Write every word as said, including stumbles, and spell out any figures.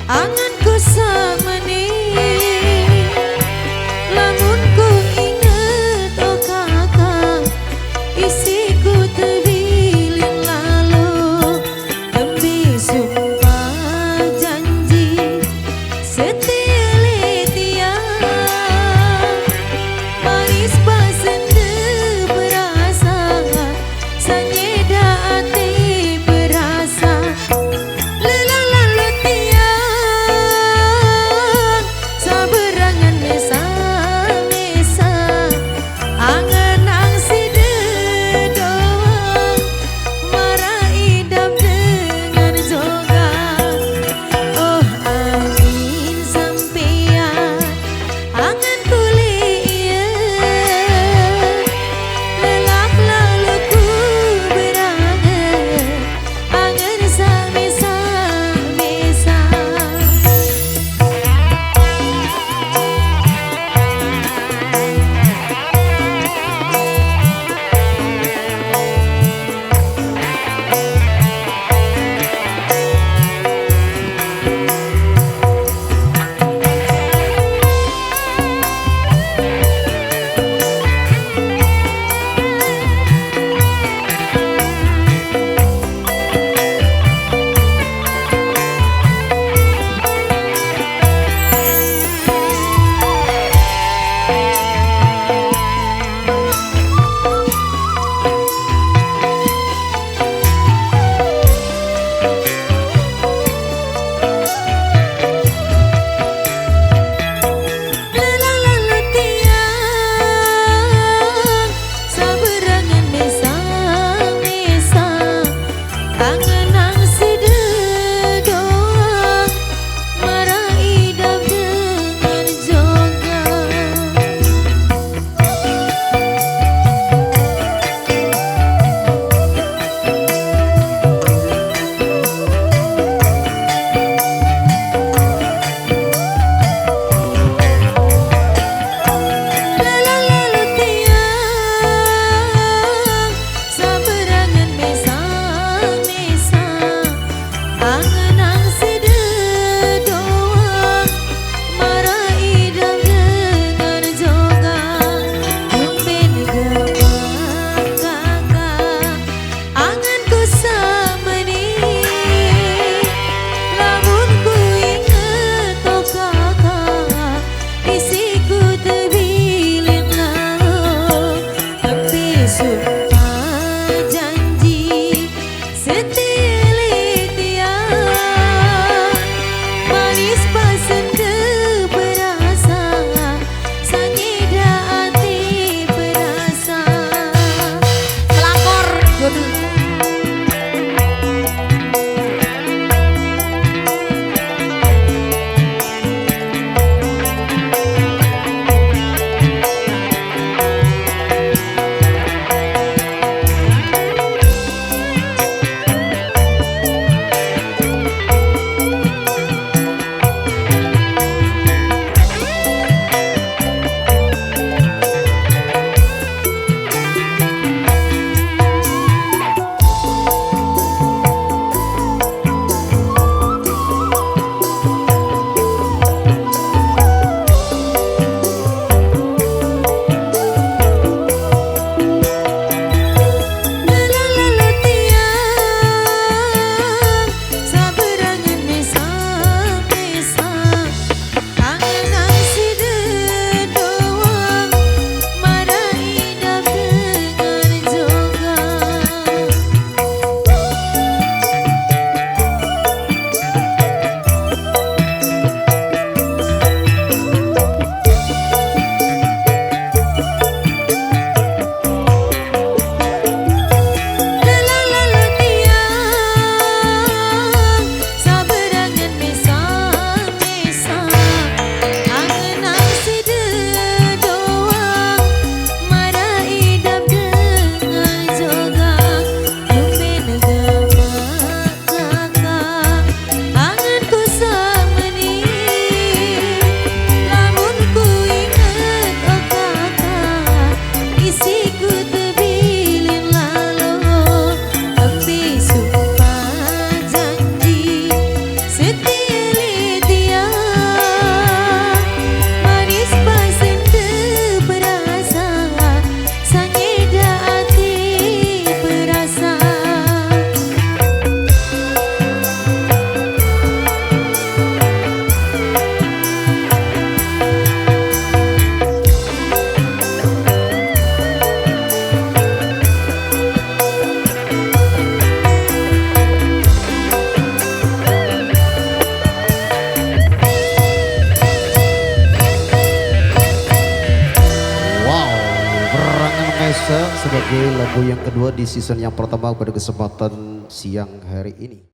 Anganku sakmene, lamun ku inget, oh kakang, isiku tewiling lalo, tembe sumpah janji, setele tiang, manis pasende perasaan, sanyeda ati perasa. Lelah lalu tiang, saberangan mesa-mesa, angen-angen sida doang, marah idam dengan jogan. Oh, angin sampean, angen kulit iya, lelah lalu ku berangan, angen sami-sami sa. Lelah lalu tiang, saberangan mesa-mesa, angen-angen sida doang, marah idam dengan jogan. Lelah lalu tiang, saberangan mesa-mesa, Sebagai lagu yang kedua di season yang pertama pada kesempatan siang hari ini.